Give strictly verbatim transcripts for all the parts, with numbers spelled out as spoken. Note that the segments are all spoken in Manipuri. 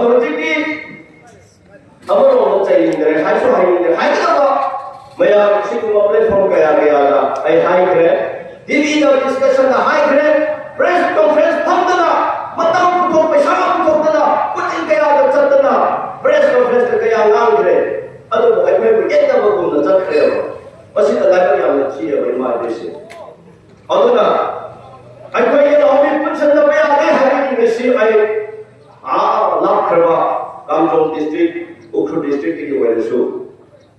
ꯍꯧꯖꯤꯛꯇꯤ ꯑꯃꯔꯣꯝꯗ ꯆꯩꯅꯤꯡꯗ꯭ꯔꯦ, ꯍꯥꯏꯁꯨ ꯍꯥꯏꯅꯤꯡꯗ꯭ꯔꯦ꯫ ꯍꯥꯏꯒꯗꯕ ꯃꯌꯥꯝ ꯁꯤꯒꯨꯝꯕ platform ꯀꯌꯥ ꯀꯌꯥꯗ ꯑꯩ ꯍꯥꯏꯈ꯭ꯔꯦ꯫ ꯇꯤꯚꯤꯗ discussionꯗ ꯍꯥꯏꯈ꯭ꯔꯦ꯫ Press conference ꯐꯝꯗꯅ, ꯃꯇꯝ ꯄꯨꯊꯣꯛ ꯄꯩꯁꯥ ꯄꯨꯊꯣꯛꯇꯅ, ꯀꯣꯆꯤꯡ ꯀꯌꯥꯗ ꯆꯠꯇꯅ, press conferenceꯇ ꯀꯌꯥ ꯉꯥꯡꯈ꯭ꯔꯦ꯫ ꯑꯗꯨꯕꯨ ꯑꯩꯈꯣꯏꯕꯨ ꯌꯦꯠꯅꯕꯒꯨꯝꯅ ꯆꯠꯈ꯭ꯔꯦꯕ꯫ ꯃꯁꯤꯗ ꯂꯥꯏꯕꯛ ꯌꯥꯝꯅ ꯊꯤꯑꯕ, ꯏꯃꯥ ꯏꯕꯦꯁꯦ꯫ ꯑꯗꯨꯅ ꯑꯩꯈꯣꯏꯒꯤ ꯂꯧꯃꯤ ꯄꯨꯟꯁꯤꯟꯗꯕ ꯌꯥꯗꯦ ꯍꯥꯏꯕꯒꯤ ꯉꯁꯤ ꯑꯩ ꯑꯥ ꯂꯥꯞꯈ꯭ꯔꯕ ꯀꯥꯝꯖꯣꯡ district, ꯎꯈ꯭ꯔꯨꯜ districtꯇꯒꯤ ꯑꯣꯏꯔꯁꯨ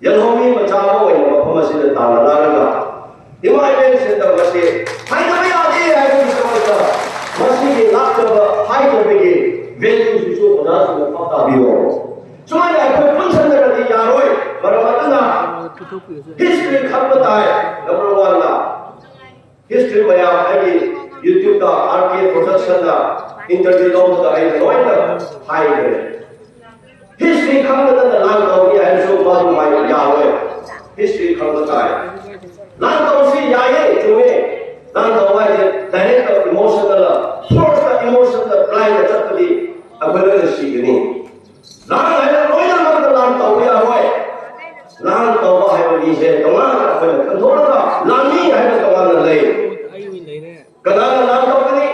ꯌꯦꯜꯍꯧꯃꯤ ꯃꯆꯥ ꯑꯃ ꯑꯣꯏꯅ ꯃꯐꯝ ꯑꯁꯤꯗ ꯇꯥꯟꯅꯔꯛꯂꯒ ꯏꯃꯥ ꯏꯕꯦꯟꯁꯤꯡꯗ ꯃꯁꯤ ꯍꯥꯏꯗꯕ ꯌꯥꯗꯦ ꯍꯥꯏꯕꯒꯤꯗꯃꯛꯇ ꯃꯁꯤꯒꯤ ꯂꯥꯛꯆꯕ ꯍꯥꯏꯖꯕꯒꯤ valueꯁꯤꯁꯨ ꯑꯣꯖꯥꯁꯤꯡꯅ ꯄꯥꯎꯇꯥꯛ ꯄꯤꯌꯣ꯫ ꯁꯨꯃꯥꯏꯅ ꯑꯩꯈꯣꯏ ꯄꯨꯟꯁꯤꯟꯗ꯭ꯔꯗꯤ ꯌꯥꯔꯣꯏ꯫ ꯃꯔꯝ ꯑꯗꯨꯅ history ꯈꯪꯕ ꯇꯥꯏ꯫ Number oneꯗ history ꯃꯌꯥꯝ ꯑꯩꯒꯤ YouTubeꯇ R K Productionꯗ interview ꯂꯧꯕꯗ ꯑꯩꯅ ꯂꯣꯏꯅ ꯍꯥꯏꯈ꯭ꯔꯦ꯫ History ꯈꯪꯗꯅ ꯂꯥꯟ ꯇꯧꯅꯤ ꯍꯥꯏꯔꯁꯨ ꯃꯥꯕꯨ ꯃꯥꯏ ꯌꯥꯔꯣꯏ꯫ History ꯈꯪꯕ ꯇꯥꯏ꯫ ꯂꯥꯟ ꯇꯧꯁꯤ ꯌꯥꯏꯌꯦ, ꯆꯨꯝꯃꯦ꯫ ꯂꯥꯟ ꯇꯧꯕ ꯍꯥꯏꯁꯦ direct emotional, force emotional line ꯆꯠꯄꯗꯤ ꯑꯩꯈꯣꯏ ꯂꯣꯏꯅ ꯁꯤꯒꯅꯤ꯫ ꯂꯥꯟ ꯍꯥꯏꯅ ꯂꯣꯏꯅꯃꯛꯇ ꯂꯥꯟ ꯇꯧꯕ ꯌꯥꯔꯣꯏ꯫ ꯂꯥꯟ ꯇꯧꯕ ꯍꯥꯏꯕ ꯃꯤꯁꯦ ꯇꯣꯉꯥꯟꯅ ꯑꯩꯈꯣꯏꯅ ꯈꯟꯗꯣꯛꯂꯒ ꯂꯥꯟꯃꯤ ꯍꯥꯏꯅ ꯇꯣꯉꯥꯟꯅ ꯂꯩ꯫ ꯀꯅꯥꯅ ꯂꯥꯟ ꯇꯧꯒꯅꯤ?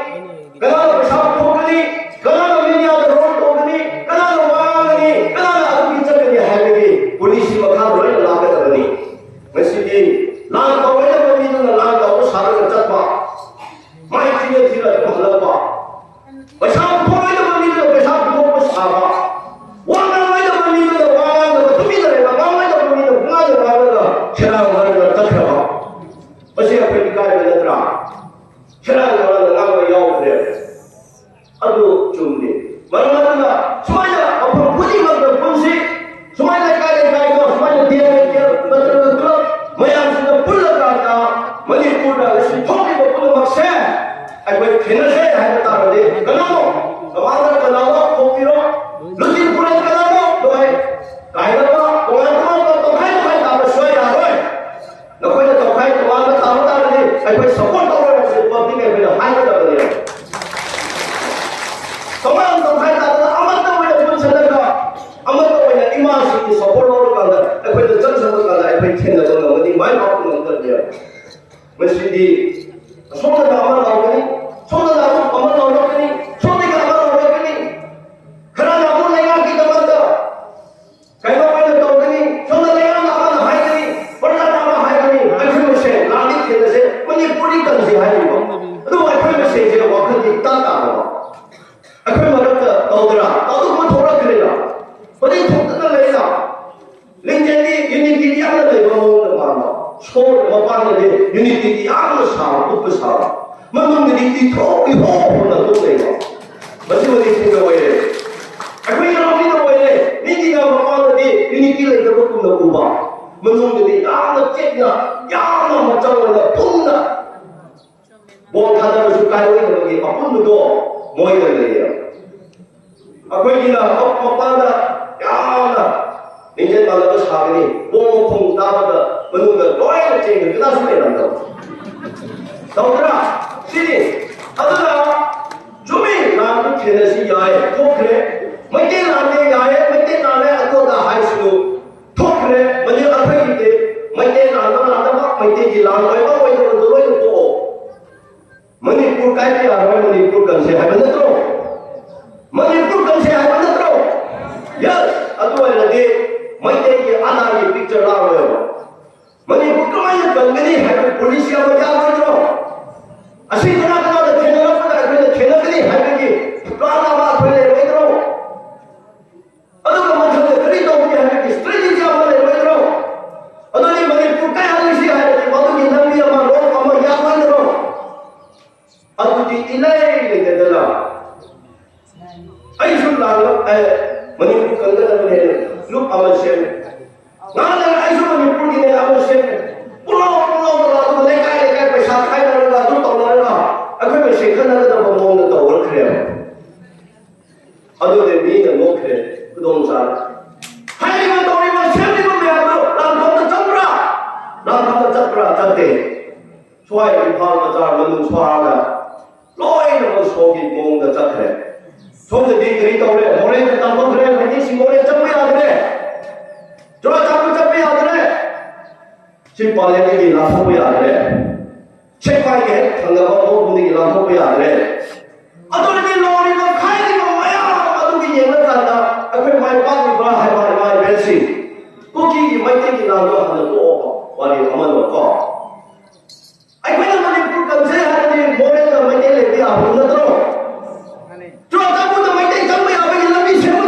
ꯀꯅꯥꯅ ꯄꯩꯁꯥ ꯄꯨꯊꯣꯛꯀꯅꯤ? ꯀꯅꯥꯅ mediaꯗ role ꯇꯧꯒꯅꯤ? ꯀꯅꯥꯅ ꯋꯥ ꯉꯥꯡꯒꯅꯤ? ꯀꯅꯥꯅ ꯑꯗꯨꯒꯤ ꯆꯠꯀꯅꯤ ꯍꯥꯏꯕꯒꯤ policy ꯃꯈꯥꯗ ꯂꯣꯏꯅ ꯂꯥꯛꯀꯗꯕꯅꯤ꯫ ꯉꯁꯤꯗꯤ ꯂꯥꯟ ꯇꯧꯒꯗꯕ ꯃꯤꯗꯨꯅ ꯂꯥꯟ ꯇꯧꯕ ꯁꯥꯔꯒ ꯆꯠꯄ, ꯃꯥꯏ ꯊꯤꯔ ꯊꯤꯔ ꯑꯗꯨꯝ ꯍꯜꯂꯛꯄ, ꯄꯩꯁꯥ ꯄꯨꯊꯣꯛꯂꯣꯏꯗꯕ ꯃꯤꯗꯨꯅ ꯄꯩꯁꯥ ꯄꯨꯊꯣꯛꯄ ꯁꯥꯕ, ꯋꯥ ꯉꯥꯡꯂꯣꯏꯗꯕ ꯃꯤꯗꯨꯅ ꯋꯥ ꯉꯥꯡꯗꯕ ꯇꯨꯃꯤꯟꯅ ꯂꯩꯕ, ꯉꯥꯡꯂꯣꯏꯗꯕ ꯃꯤꯅ ꯄꯨꯡꯉꯥꯡꯗ ꯉꯥꯡꯂꯒ ꯁꯦꯔꯥꯟ ꯉꯥꯡꯂꯒ ꯆꯠꯈ꯭ꯔꯕ꯫ ꯃꯁꯤ ꯑꯩꯈꯣꯏ ꯏꯀꯥꯏꯕ ꯅꯠꯇ꯭ꯔꯥ? ꯁꯦꯔꯥꯟ ꯉꯥꯡꯂꯒ ꯉꯥꯡꯕ ꯌꯥꯎꯈ꯭ꯔꯦ꯫ ꯑꯗꯨ ꯆꯨꯝꯗꯦ꯫ ꯃꯔꯝ ꯑꯗꯨꯅ ꯁꯨꯃꯥꯏꯅ ꯃꯐꯝ ꯈꯨꯗꯤꯡꯃꯛꯇ ꯄꯨꯟꯁꯤ, ꯁꯨꯃꯥꯏꯅ ꯂꯩꯀꯥꯏ ꯂꯩꯀꯥꯏꯗ, ꯁꯨꯃꯥꯏꯅ D M A club ꯅꯠꯇ꯭ꯔꯒ club ꯃꯌꯥꯝꯁꯤꯗ ꯄꯨꯜꯂꯀꯥꯟꯗ ꯃꯅꯤꯄꯨꯔꯗ ꯉꯁꯤ ꯊꯣꯛꯂꯤꯕ ꯄꯨꯝꯅꯃꯛꯁꯦ ꯑꯩꯈꯣꯏ ꯊꯦꯡꯅꯁꯦ ꯍꯥꯏꯕ ꯇꯥꯔꯗꯤ ꯀꯅꯥꯅꯣ? ꯀꯃꯥꯟꯗꯔ ꯀꯅꯥꯅꯣ? ꯊꯣꯛꯄꯤꯔꯣ꯫ ꯂꯨꯆꯤꯡ ꯄꯨꯔꯦꯜ ꯀꯅꯥꯅꯣ? ꯂꯣꯏ꯫ ꯀꯥꯏꯅꯕ, ꯇꯣꯉꯥꯟ ꯇꯣꯉꯥꯟꯕ ꯇꯣꯈꯥꯏ ꯇꯣꯈꯥꯏ ꯇꯥꯕ ꯁꯨꯡꯌꯥ ꯌꯥꯔꯣꯏ꯫ ꯅꯈꯣꯏꯅ ꯇꯣꯈꯥꯏ ꯇꯣꯉꯥꯟꯕ ꯇꯥꯕ ꯇꯥꯔꯗꯤ ꯑꯩꯈꯣꯏ support ꯇꯧꯔꯣꯏ ꯍꯥꯏꯕꯁꯤ public ꯑꯩꯈꯣꯏꯅ ꯍꯥꯏꯒꯗꯕꯅꯤ꯫ ꯇꯣꯉꯥꯟ ꯇꯣꯈꯥꯏ ꯇꯥꯗꯅ ꯑꯃꯠꯇ ꯑꯣꯏꯅ ꯊꯣꯛꯂꯛꯈ꯭ꯔꯦꯅ, ꯍꯧꯖꯤꯛ ꯊꯣꯛꯇꯅ ꯂꯩꯅ꯫ ꯂꯤꯡꯖꯦꯜꯗꯤ ꯌꯨꯅꯤꯇꯤꯗꯤ ꯌꯥꯝꯅ ꯂꯩꯕ ꯃꯑꯣꯡꯗ ꯃꯥꯟꯕ, ꯁꯣꯔ ꯃꯄꯥꯟꯗꯗꯤ ꯌꯨꯅꯤꯇꯤꯗꯤ ꯌꯥꯝꯅ ꯁꯥꯕ, ꯎꯠꯄ ꯁꯥꯕ, ꯃꯅꯨꯡꯗꯗꯤ ꯏꯊꯣꯛ ꯏꯍꯣ ꯍꯣꯟꯅ ꯑꯗꯨꯝ ꯂꯩꯕ꯫ ꯃꯁꯤꯃꯗꯤ ꯊꯦꯡꯅ ꯑꯣꯏꯔꯦ꯫ ꯑꯩꯈꯣꯏ ꯌꯥꯝꯃꯤꯅ ꯑꯣꯏꯔꯦ꯫ ꯃꯤꯒꯤꯅ ꯃꯄꯥꯟꯗꯗꯤ ꯌꯨꯅꯤꯇꯤ ꯂꯩꯇꯕꯒꯨꯝꯅ ꯎꯕ, ꯃꯅꯨꯡꯗꯗꯤ ꯌꯥꯝꯅ ꯆꯦꯠꯅ, ꯌꯥꯝꯅ ꯃꯆꯪ ꯑꯣꯏꯅ ꯄꯨꯟꯅ ꯕꯣꯜ ꯊꯥꯗꯔꯁꯨ ꯀꯥꯏꯔꯣꯏꯗꯕꯒꯤ ꯑꯄꯨꯟꯕꯗꯣ ꯃꯣꯏꯗ ꯂꯩꯌꯦ꯫ ꯑꯩꯈꯣꯏꯒꯤꯅ ꯃꯄꯥꯟꯗ ꯌꯥꯝꯅ ꯂꯤꯡꯖꯦꯜ ꯃꯥꯟꯅꯕ ꯁꯥꯒꯅꯤ, ꯕꯣꯜ ꯃꯈꯣꯡ ꯇꯥꯕꯗ ꯃꯅꯨꯡꯗ ꯂꯣꯏꯅ ꯆꯦꯟꯒꯅꯤ, ꯀꯅꯥꯁꯨ ꯂꯩꯔꯝꯗꯕ꯫ ꯇꯧꯗ꯭ꯔꯥ? ꯁꯤꯅꯤ꯫ ꯑꯗꯨꯅ ꯆꯨꯝꯃꯤ, ꯂꯥꯟꯗꯨ ꯊꯦꯡꯅꯁꯤ ꯌꯥꯏ, ꯊꯣꯛꯈ꯭ꯔꯦ꯫ ꯃꯩꯇꯩ ꯂꯥꯟꯗꯦ ꯌꯥꯏ, ꯃꯩꯇꯩ ꯂꯥꯟꯂꯦ, ꯑꯗꯨ ꯑꯗꯥ ꯍꯥꯏꯁꯤꯅꯨ꯫ ꯊꯣꯛꯈ꯭ꯔꯦ꯫ ꯃꯅꯤ ꯑꯩꯈꯣꯏꯒꯤꯗꯤ ꯃꯩꯇꯩ ꯂꯥꯟꯕ ꯂꯥꯟꯗꯕ, ꯃꯩꯇꯩꯒꯤ ꯂꯥꯟ ꯑꯣꯏꯕ ꯑꯣꯏꯗꯕꯗꯨ ꯂꯣꯏꯅ ꯇꯣꯛꯑꯣ꯫ ꯃꯅꯤꯄꯨꯔ ꯀꯥꯏꯕ ꯌꯥꯔꯣꯏ, ꯃꯅꯤꯄꯨꯔ ꯀꯟꯁꯦ ꯍꯥꯏꯕ ꯅꯠꯇ꯭ꯔꯣ? ꯃꯅꯤꯄꯨꯔ ꯀꯟꯁꯦ ꯍꯥꯏꯕ ꯅꯠꯇ꯭ꯔꯣ? ꯌꯦꯁ꯫ ꯑꯗꯨ ꯑꯣꯏꯔꯗꯤ ꯃꯩꯇꯩꯒꯤ ꯑꯅꯥꯒꯤ ꯄꯤꯛꯆꯔ ꯂꯥꯛꯑꯣꯏꯕ꯫ ꯃꯅꯤꯄꯨꯔ ꯀꯃꯥꯏꯅ ꯀꯟꯒꯅꯤ ꯍꯥꯏꯕ ꯄꯣꯂꯤꯁꯤ ꯑꯃ ꯌꯥꯎꯔꯣꯏꯗ꯭ꯔꯣ? ꯑꯁꯤ ꯀꯅꯥ ꯀꯅꯥꯗ ꯊꯦꯡꯅꯔꯛꯄꯗ ꯑꯩꯈꯣꯏꯅ ꯊꯦꯡꯅꯒꯅꯤ ꯍꯥꯏꯕꯒꯤ ꯄ꯭ꯂꯥꯟ ꯑꯃ ꯑꯩꯈꯣꯏ ꯂꯩꯔꯣꯏꯗ꯭ꯔꯣ? ꯑꯗꯨꯒ ꯃꯊꯪꯗ ꯀꯔꯤ ꯇꯧꯒꯅꯤ ꯍꯥꯏꯕꯒꯤ ꯁ꯭ꯇꯔꯦꯇꯦꯖꯤ ꯑꯃ ꯂꯩꯔꯣꯏꯗ꯭ꯔꯣ? ꯑꯗꯨꯗꯤ ꯃꯅꯤꯄꯨꯔ ꯀꯥꯏꯍꯜꯂꯁꯤ ꯍꯥꯏꯔꯗꯤ ꯃꯗꯨꯒꯤ ꯂꯝꯕꯤ ꯑꯃ, ꯔꯣꯗ ꯑꯃ ꯌꯥꯎꯔꯣꯏꯗ꯭ꯔꯣ? ꯑꯗꯨꯗꯤ ꯏꯂꯩ ꯂꯩꯇꯗꯅ ꯑꯩꯁꯨ ꯂꯥꯛꯂ-, ꯑꯦ, ꯃꯅꯤꯄꯨꯔ ꯀꯟꯒꯗꯕꯅꯦꯅ ꯂꯨꯞ ꯑꯃ ꯁꯦꯝꯃꯦ꯫ ꯉꯥꯡꯗꯅ ꯑꯩꯁꯨ ꯃꯅꯤꯄꯨꯔꯒꯤꯅꯦ ꯑꯃ ꯁꯦꯝꯃꯦ꯫ ꯄꯨꯂꯥꯎ ꯄꯨꯂꯥꯎ ꯇꯧꯔꯒ ꯑꯗꯨꯒ ꯂꯩꯀꯥꯏ ꯂꯩꯀꯥꯏ ꯄꯩꯁꯥ ꯈꯥꯏꯅꯔꯒ ꯑꯗꯨ ꯇꯧꯅꯔꯒ ꯑꯩꯈꯣꯏ ꯃꯁꯦꯟ ꯈꯠꯅꯒꯗꯕ ꯃꯑꯣꯡꯗ ꯇꯧꯔꯛꯈ꯭ꯔꯦꯕ꯫ ꯑꯗꯨꯗꯤ ꯃꯤꯅ ꯅꯣꯛꯈ꯭ꯔꯦ, ꯈꯨꯗꯣꯡ ꯆꯥꯔꯦ꯫ ꯍꯥꯏꯔꯤꯕ ꯇꯧꯔꯤꯕ ꯁꯦꯝꯂꯤꯕ ꯃꯌꯥꯝꯗꯣ ꯂꯥꯟꯐꯝꯗ ꯆꯪꯕ꯭ꯔꯥ? ꯂꯥꯟꯐꯝꯗ ꯆꯠꯄ꯭ꯔꯥ? ꯆꯠꯇꯦ꯫ ꯁ꯭ꯋꯥꯏ ꯏꯝꯐꯥꯜ ꯕꯖꯥꯔ ꯃꯅꯨꯡ ꯁ꯭ꯋꯥꯏꯗ ꯂꯣꯏꯅꯃꯛ ꯁꯣꯒꯤ ꯃꯑꯣꯡꯗ ꯆꯠꯈ꯭ꯔꯦ꯫ ꯁꯣꯝꯗꯗꯤ ꯀꯔꯤ ꯇꯧꯔꯦ? ꯃꯣꯔꯦꯗ ꯇꯥꯟꯊꯣꯛꯈ꯭ꯔꯦ, ꯃꯩꯇꯩꯁꯤꯡ ꯃꯣꯔꯦ ꯆꯪꯕ ꯌꯥꯗ꯭ꯔꯦ, ꯆꯨꯔꯥꯆꯥꯟꯄꯨꯔ ꯆꯠꯄ ꯌꯥꯗ꯭ꯔꯦ, ꯁꯤ ꯄꯥꯂꯦꯟꯗꯒꯤ ꯂꯥꯟꯊꯣꯛꯄ ꯌꯥꯗ꯭ꯔꯦ, ꯁꯦꯛꯃꯥꯏꯒꯤ ꯍꯦꯛ ꯊꯪꯅꯕ ꯃꯐꯝꯗꯒꯤ ꯂꯥꯟꯊꯣꯛꯄ ꯌꯥꯗ꯭ꯔꯦ꯫ ꯑꯗꯨꯅꯗꯤ ꯂꯣꯔꯤꯕ ꯈꯥꯏꯔꯤꯕ ꯃꯌꯥꯝ ꯑꯗꯨꯒꯤ ꯌꯦꯡꯂꯀꯥꯟꯗ ꯑꯩꯈꯣꯏ ꯃꯥꯏ ꯄꯥꯛꯂꯤꯕ꯭ꯔꯥ ꯍꯥꯏꯕ ꯏꯃꯥ ꯏꯕꯦꯜꯁꯤꯡ, ꯀꯨꯀꯤꯒꯤ ꯃꯩꯇꯩꯒꯤ ꯂꯥꯟꯗꯣ ꯍꯥꯟꯅ ꯇꯣꯛꯑꯣꯕ, ꯋꯥꯔꯤ ꯑꯃꯅꯀꯣ꯫ ꯑꯩꯈꯣꯏꯅ ꯃꯅꯤꯄꯨꯔ ꯀꯟꯁꯦ ꯍꯥꯏꯔꯗꯤ ꯃꯣꯔꯦꯗ ꯃꯩꯇꯩ ꯂꯩꯕ ꯌꯥꯕ ꯅꯠꯇ꯭ꯔꯣ? ꯆꯨꯔꯥꯆꯥꯟꯄꯨꯔꯗ ꯃꯩꯇꯩ ꯆꯪꯕ ꯌꯥꯕꯒꯤ ꯂꯝꯕꯤ ꯁꯦꯝꯕ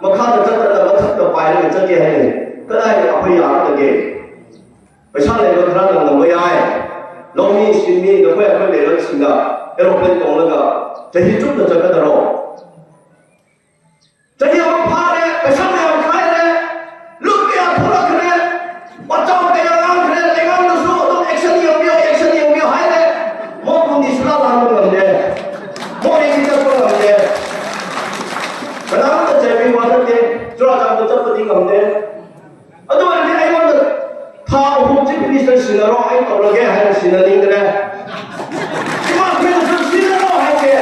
ꯃꯈꯥꯗ ꯆꯠꯇꯅ ꯃꯊꯛꯇ ꯄꯥꯏꯔꯒ ꯆꯠꯀꯦ ꯍꯥꯏꯅ ꯀꯗꯥꯏꯗ ꯑꯩꯈꯣꯏ ꯌꯥꯒꯗꯒꯦ? ꯄꯩꯁꯥ ꯂꯩꯕ ꯈꯔꯅ ꯉꯝꯕ ꯌꯥꯏ꯫ ꯂꯧꯃꯤ, ꯁꯤꯟꯃꯤ, ꯅꯈꯣꯏ ꯑꯩꯈꯣꯏ ꯂꯩꯔꯛꯁꯤꯡꯗ aeroplane ꯇꯣꯡꯂꯒ ꯆꯍꯤ ꯆꯨꯞꯅ ꯆꯠꯀꯗꯔꯣ? ꯆꯍꯤ ꯑꯃ ꯐꯥꯔꯦ, ꯄꯩꯁꯥ ꯃꯌꯥꯝ ꯈꯥꯏꯔꯦ, ꯂꯨꯞ ꯀꯌꯥ ꯊꯣꯛꯂꯛꯈ꯭ꯔꯦ, ꯄꯠꯆꯥꯎ ꯀꯌꯥ ꯉꯥꯡꯈ꯭ꯔꯦ, ꯂꯩꯉꯥꯛꯅꯁꯨ ꯑꯗꯨꯝ action ꯌꯦꯡꯕꯤꯌꯨ, action ꯌꯦꯡꯕꯤꯌꯨ ꯍꯥꯏꯔꯦ꯫ ꯃꯣꯠ ꯄꯨꯝꯗꯤ ꯁꯨꯡꯂꯥ ꯂꯥꯟꯕ ꯉꯝꯗꯦ, ꯃꯣꯠ ꯑꯩꯗꯤ ꯆꯠꯄ ꯉꯝꯗꯦ꯫ ꯀꯅꯥꯝꯇ ꯆꯩꯕꯤꯕ ꯅꯠꯇꯦ, ꯆꯨꯔꯥꯆꯥꯟꯄꯨꯔ ꯆꯠꯄꯗꯤ ꯉꯝꯗꯦ꯫ ꯑꯗꯨ ꯑꯣꯏꯔꯗꯤ ꯑꯩꯉꯣꯟꯗ ꯊꯥ ꯑꯍꯨꯝ chief minister ꯁꯤꯟꯅꯔꯣ, ꯑꯩ ꯇꯧꯔꯒꯦ ꯍꯥꯏꯅ ꯁꯤꯟꯅꯅꯤꯡꯗ꯭ꯔꯦ꯫ ꯏꯃꯥꯈꯣꯏꯅꯁꯨ ꯁꯤꯟꯅꯔꯣ ꯍꯥꯏꯒꯦ꯫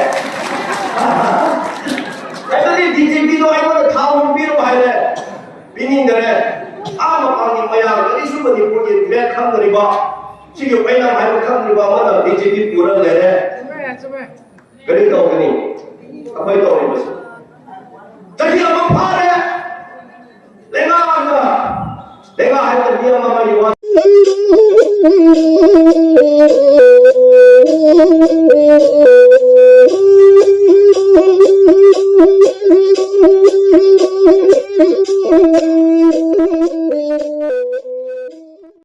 ꯑꯗꯨꯗꯤ DGP ꯗꯣ ꯑꯩꯉꯣꯟꯗ ꯊꯥ ꯑꯍꯨꯝ ꯄꯤꯔꯣ ꯍꯥꯏꯔꯦ, ꯄꯤꯅꯤꯡꯗꯔꯦ꯫ ꯑꯥ ꯃꯄꯥꯟꯒꯤ ꯃꯌꯥꯝ ꯀꯔꯤꯁꯨ ꯃꯅꯤꯄꯨꯔꯒꯤ ꯃꯦꯞ ꯈꯪꯗ꯭ꯔꯤꯕ, ꯁꯤꯒꯤ ꯑꯣꯏꯅꯥꯝ ꯍꯥꯏꯕ ꯈꯪꯗ꯭ꯔꯤꯕ ꯑꯃꯅ DGP ꯄꯨꯔ ꯂꯩꯔꯦ꯫ ꯀꯔꯤ ꯇꯧꯒꯅꯤ? ꯑꯩꯈꯣꯏ ꯇꯧꯔꯤꯕꯁꯤ ꯆꯍꯤ ꯑꯃ ꯐꯥꯔꯦ꯫ ꯂꯩꯉꯥꯛꯅ, ꯂꯩꯉꯥꯛ ꯍꯥꯏꯕ ꯃꯤ ꯑꯃ ꯑꯃꯒꯤ ꯋꯥ